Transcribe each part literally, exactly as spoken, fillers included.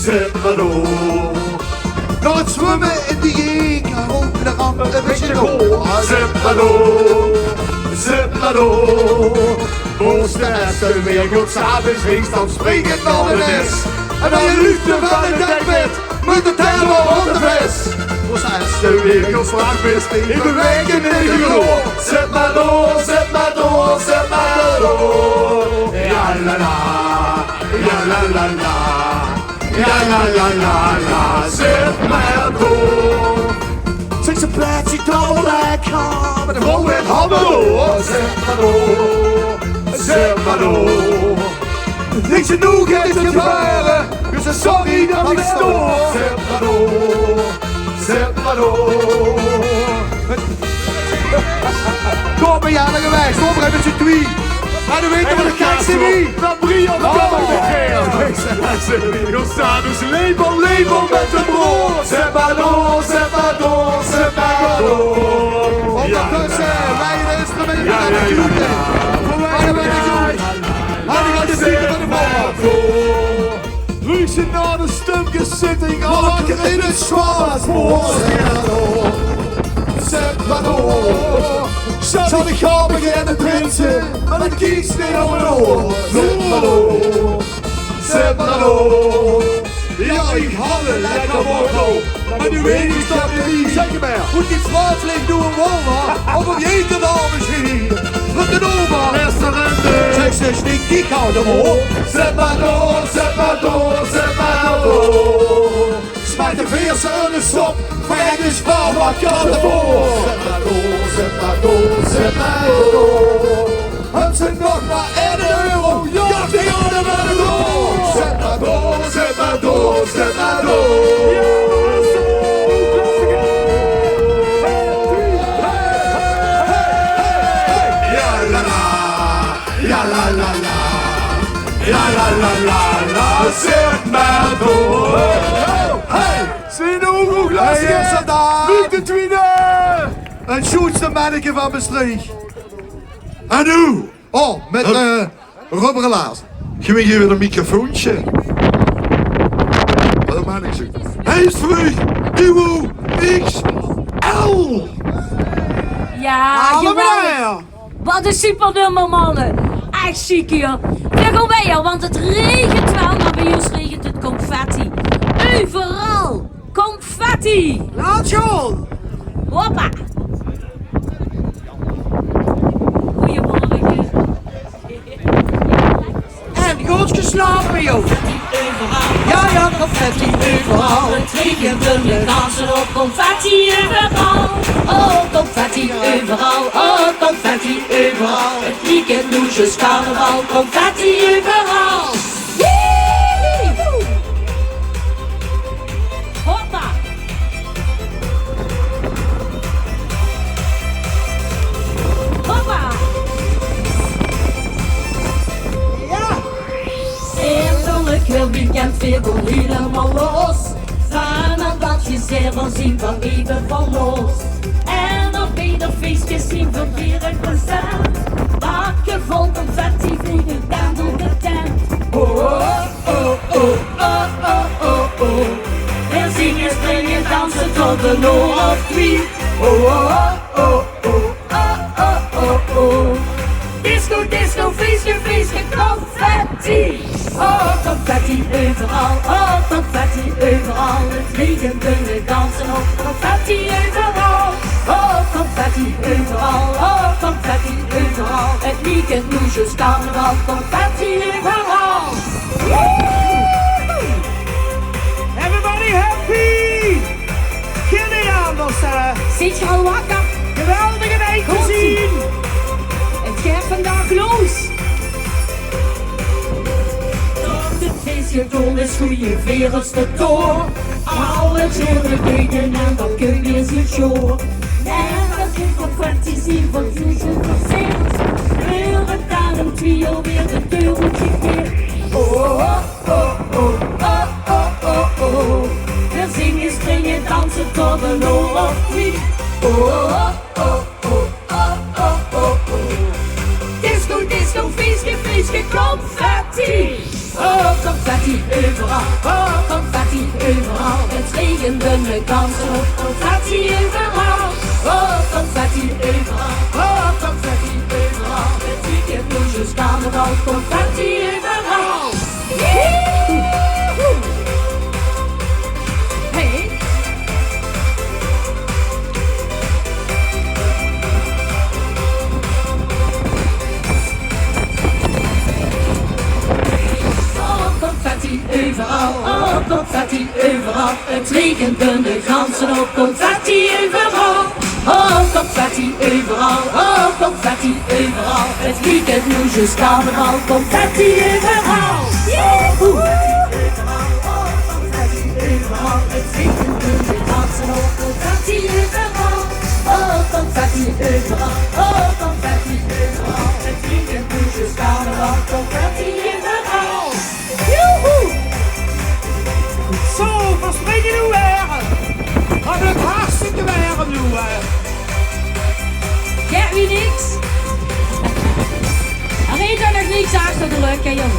Zèt mer door. Nao 't zwumme in de jeek, rond de ramp e bietje door. Zèt mer door, zèt mer door. Mós de esse weer good slape, is niks, dan spring ich nao de nes. En dan luuj van 't dekbed, mit de tèl op de ves. Mós de esse weer good slape, is niks, dan spring ich nao de nes. Zèt mer door, zèt mer door, zèt mer door. Ja la la, ja la la la. Ja, ja, ja, ja, ja, zèt mer door. Zèk ze plaatsie, double lekker. Mit de vrouw weer hammel door. Zèt mer door. Zèt mer door. Niks te doon, geet 't gebäöre. Dus sorry dat ich stoor. Zèt mer door. Zèt mer door. Kóm, ja, dan gewaes. Kóm, veer höbbe z'n twie. Mer dan weite veer de gekste wie. Dan Brian, oh, kóm. Status, label, label mit de broor. Zèt mer door, zèt mer door, zèt mer door. Óngertösse, ja, leie de instrumente. Ja, ja, ja, ja. Veer höbbe de groete. Haal die gasten van de bal. Ruzie nao de stömkeszitting, allemaol in 't zwaar. Zèt mer door. Zal ich gaon beginne prinse, mer dan kiek neet op mien oor. Zèt mer door. Zèt mer door. Ja, ich haw e lekker woord. Mer noe weit ich dat neet mie. Zèk mer. Mót die vrouw vleeg noe e woord, of op jeker de arme schiet. Mit de oma. Restaurante. Zèk ze, stik die goud omhoog. Zèt mer door, zèt mer door, zèt mer door. Smijt de veerse in de sop. Mer ich is waal wat katte voor. Zèt mer door, zèt mer door, zèt mer door. Höbs se nog mer eine euro? Ja, die andere mer door. Zèt mer door, zèt mer door, zèt mer door. Ja, la la. Ja, la la la. Ja, la la la la. Zèt mer door. Hey! Zeen de oge glaas? Hey, is 't dao? Luuj de twiede! Het sjoenste menneke van Mestreech. En noe? Oh, mit, eh, rubbere laars. Geef mich weer e microfoontje. Wat ein manneke. Hij is terug. Duo X L. Ja, geweldig. Wat ein supernummer, manne. Ech sjiek, huur. Veer gaon wiejer, want 't raegent waal, mer bie ós raegent 't confetti. Euveral. Confetti! Laot gaon! Hoppa! Goeiemorge. En good geslaope, jóng. Ja, ja, confetti euveral. 't Raegent en veer danse op confetti euveral. Oh, confetti euveral, oh, confetti euveral. 't Liekent noe zjus carnaval, confetti euveral. Woehoe! Hoppa! Hoppa! Ja! Eerlik, hiel weekend veer gaon hielemaol los. Van dat gezeur, veer zien veer eve verlos. En op eder feeske zien veer veer procent. Bakke vol confetti vleege dan door de tent. Oh, oh, oh. Veer zinge, springe, danse tot de oor of twie. Oh, oh, oh. Disco, disco, feeske, feeske, confetti. Oh, confetti euveral, oh, confetti euveral. 't Raegent en veer danse op, confetti euveral. Oh, confetti euveral, oh, confetti euveral. 't Liekent noe zjus carnaval, confetti euveral. Everybody happy! Gillian, wat, eh, zeet geer al wakker? Geweldig um uch te zien. 't Geit vandaag los. Tot 't feeske dol is, goeie veer is 't door. Alle kleure bie en dan kómme ze sjoor. En dat is wat confetti zien van Fusion Sales. Kleure dan um twie oor weer de deur oetgekeerd. Oh, oh, oh. Veer zinge, springe, danse tot de oor of twie. Oh, oh, oh. Disco, disco, feeske, feeske, confetti. Oh, confetti euveral. Oh, confetti. En we danse op confetti euveral. Oh, confetti euveral. Oh, confetti euveral. Het weekend noe is carnaval, confetti euveral. Hey. Oh, confetti euveral. Oh, confetti euveral. Het regent en we danse op confetti euveral. Oh, confetti euveral. Oh, confetti euveral. Het weekend noe is carnaval, confetti euveral. Woehoe. Het weekend en we danse op confetti euveral. Oh, confetti euveral. Oh, confetti euveral. Het weekend noe is carnaval, confetti euveral. Joehoe! Zo, verspreken noe weer. Wat 'n hartstikke weer noe, hè. Ja, wie niks. Er is er nog niks achter de rug, hè, jong.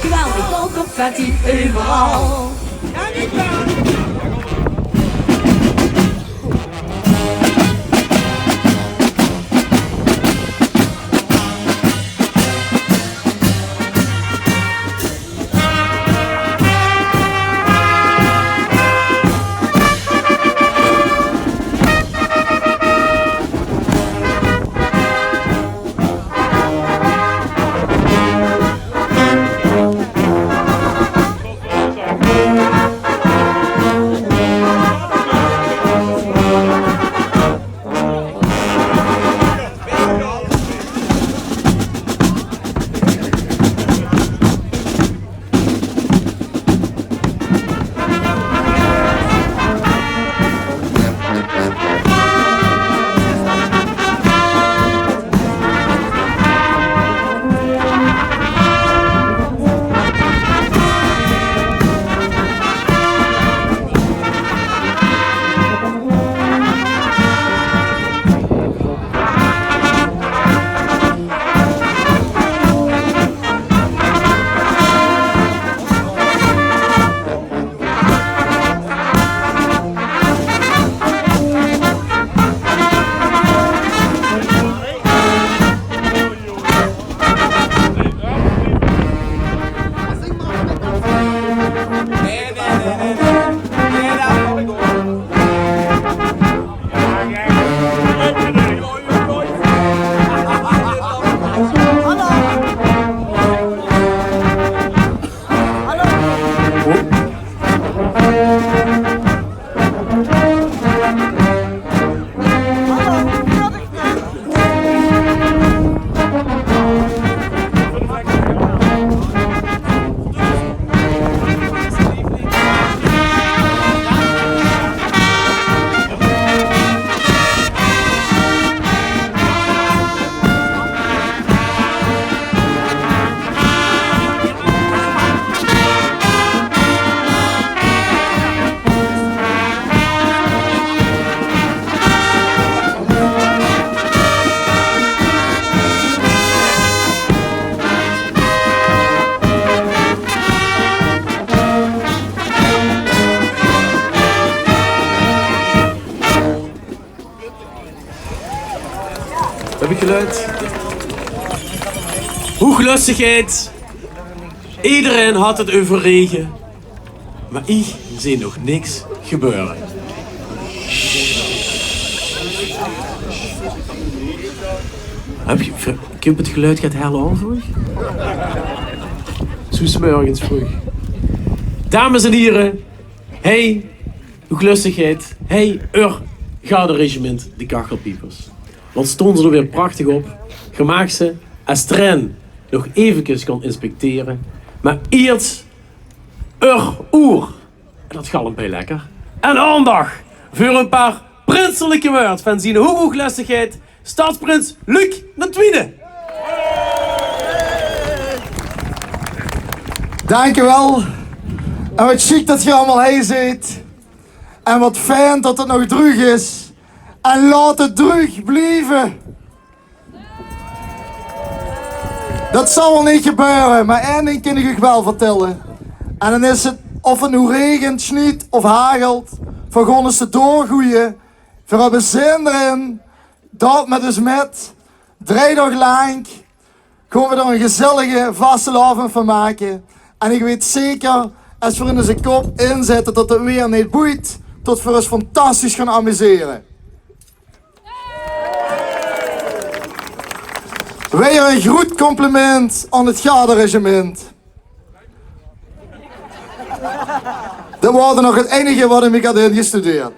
Geweldig. Vol confetti euveral. Ja, niet waar. Höb ich geluid? Hoeglöstigheid. Ederein haet 't euver rege. Mer ich zeen nog niks gebeure. Höb ich, kump 't geluid get heller aon veur uch? Zoe 's mörges vreug. Dames en hiere, hey, hoeglöstigheid, hey, eur garderegimint, de Kachelpiepers. Wat stoon ze d'r weer prachtig op. Geer maag ze, es d'r ein nog eventjes kan inspectere. Mer ierts eur oer, en dat galmp hei lekker, en aandach veur e paar prinselike wäörd vaan zien hoeglöstigheid, stadsprins Luc d'n Twiede. Daank uuch wel. En wat sjiek tot geer allemaol hei zeet. En wat fijn tot 't nog druug is. En laot 't druug blieve. Dat zal wel neet gebeure, mer ein ding kin ich uuch wel vertèlle. En daan is 't, of 't noe regent, sniet of hagelt, V'r goon us d'r doorgoeie. V'r höbbe zin d'rin. Doot mit us mit. Drei daog laank goon v'r d'r 'ne gezellige vastelaovend van make. En ich weit zeker, es v'r us de kop inzètte tot 't weer neet boeit, tot v'r us fantastisch goon amusere. Weer e groet compliment aan 't garderegimint. Dat waor nog 't einige wat ich mich had ingestudeerd.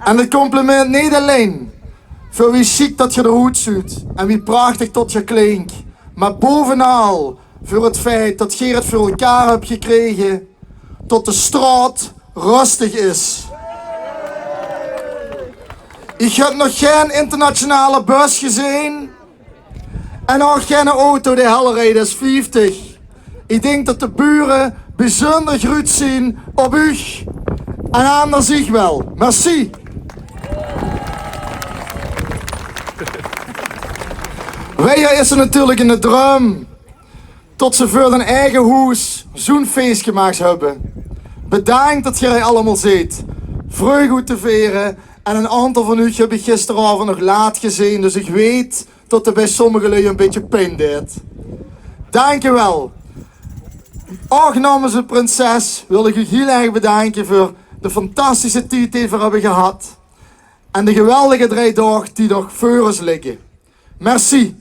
En 't compliment neet allein veur wie sjiek dat geer d'roet zuut en wie prachtig tot geer klink, mer bovenal veur 't feit dat geer 't veur elkaar höb gekrege tot de straot röstig is. Ich höb nog gein internationale bus gezeen en ouch gein auto die heller rijt es vieftig. Ich dink dat de bure bezunjer gruuts zien op uch en aanders ich wel. Merci. Weer is 't natuurlik 'ne druim tot ze veur hun eige hoes zoe'n feeske maags höbbe. Bedaank dat geer hie allemaol zeet. Vreug oet te vere en 'n aantal van uch höb ich gisteraovend nog laat gezeen, dus ich weit tot 't bij sommige lui 'n bietje pien deet. Daank uch wel. Ouch namens de prinses wil ich uch hiel erg bedaanke veur de fantastische tied die v'r höbbe gehad en de geweldige drei daog die nog veur us ligke. Merci.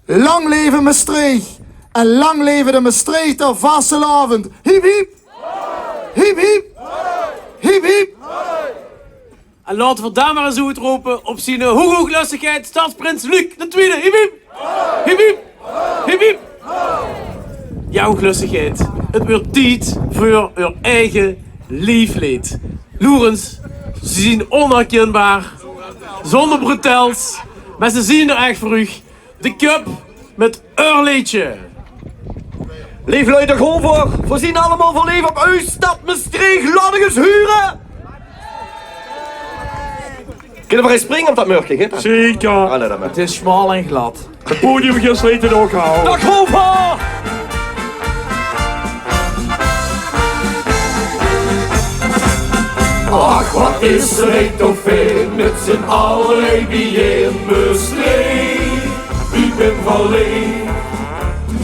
Lang leve Mestreech en lang leve de Mestreechter vastelaovend. Hiep, hiep. Hiep, hiep. Hiep, hiep. En laote v'r dao mer ins oetrope op zien hoeglöstigheid stadsprins Luc d'n Twiede. Hiep, hiep. Hiep, hiep. Hiep, hiep. Jao, hoeglöstigheid. 't Weurt tied veur eur eige leefleed. Loer ins, ze zien onherkinbaar. Zónger bretels. Mer ze zien d'r ech veur uch. De Köp mit eur leedje. Leef lui, dao goon v'r. V'r zien allemaol verleef op eur stad Mestreech. Laot 't ins hure. Kinne v'r ins springe op dat mörke, hè? Zeker. Allee, dan mer. 't Is smal en glad. 't Podium gister heet 't ouch al. Dao goon v'r. Ach, wat is 't hie toch fijn, mit z'n alle hie bie-ein Mestreech. Ich bön verleef,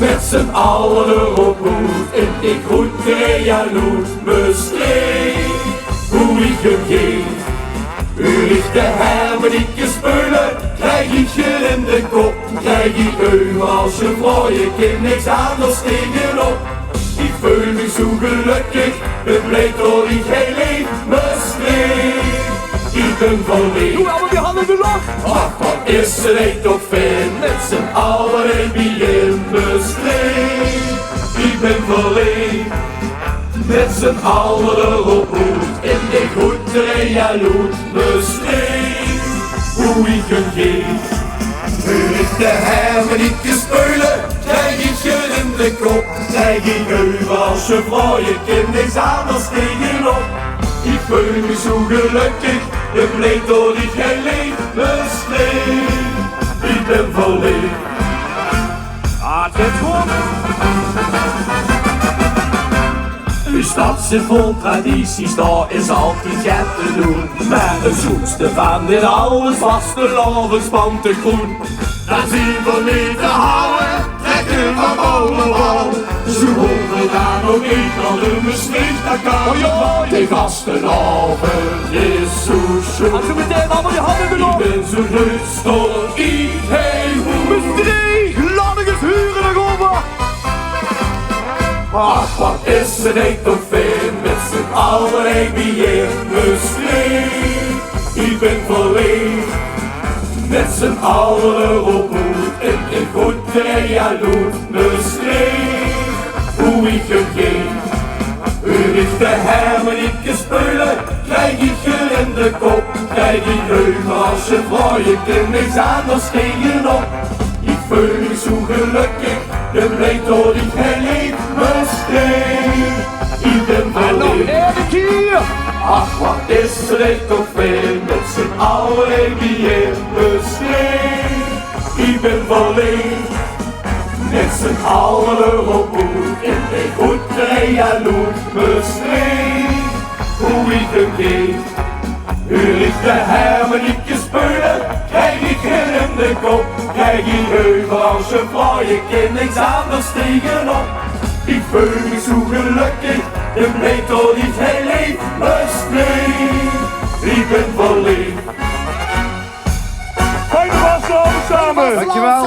mit z'n alle d'rop oet, in de groete jaloers Mestreech. Wie ich 'm geef, huur ich de hermenieke speule, krieg ich 't in de kop, krieg ich euveral sjevraoje, kin niks aanders taengenop. Ich veul mich zoe gelökkig, bön blij tot ich hie leef, Mestreech. Ich bön verleef. Doe allemaol die hande in de loch. Ach, wat is 't hie toch fijn, mit z'n alle hie bie-ein Mestreech. Ich bön verleef, mit z'n alle d'rop oet, in de groete jaloers Mestreech. Wie ich 'm geef, huur ich de hermenieke speule, krieg ich 't in de kop, krieg ich euveral sjevraoje, kin niks aanders taengenop. Ich veul mich zoe gelökkig, bön blij tot ich hie leef, Mestreech. Ich bön verleef. Ah, 't is good. Eur stad zit vol tradities, dao is altied get te doen. Mer 't zoetste vaan dit alles, vastelaovend spant de groen. Dao zien v'r neet te hawwe, trèkke vaan bal nao bal. Zoe hoeve v'r daan ouch neet nao de Mestreechter carnaval. O jao, de vastelaovend is zoe sjoen. En zoe metein allemaol die hande in de loch. Ich bön zoe gruuts tot ich hie hoer. Mestreech, laot 't ins hure, dao goon v'r. Ach, wat is 't hie toch fijn, mit z'n alle hie bie-ein Mestreech. Ich bön verleef, mit z'n alle d'rop oet, in de groete jaloers Mestreech. Wie ich 'm geef, huur ich de hermenieke speule, krieg ich 't in de kop, krieg ich euveral sjevraoje, kin niks aanders taengenop. Ich veul mich zoe gelökkig, bön blij tot ich hie leef, Mestreech. Ich bön verleef. En nog eine kier. Ach, wat is 't hie toch fijn, mit z'n alle hie bie-ein Mestreech. Ich bön verleef, mit z'n alle d'rop oet, in de groete jaloers Mestreech. Wie de geet. Huur ich de hermeniekes speule, krieg ich in de kop. Krieg ich euveral sjevlaoje, kin niks anders tegenop. Ich veul mich zoe gelökkig, de bleet tot ich hie leef, besteej. Ich bin verleef. Fijne vastelaovend same. Dankjewel.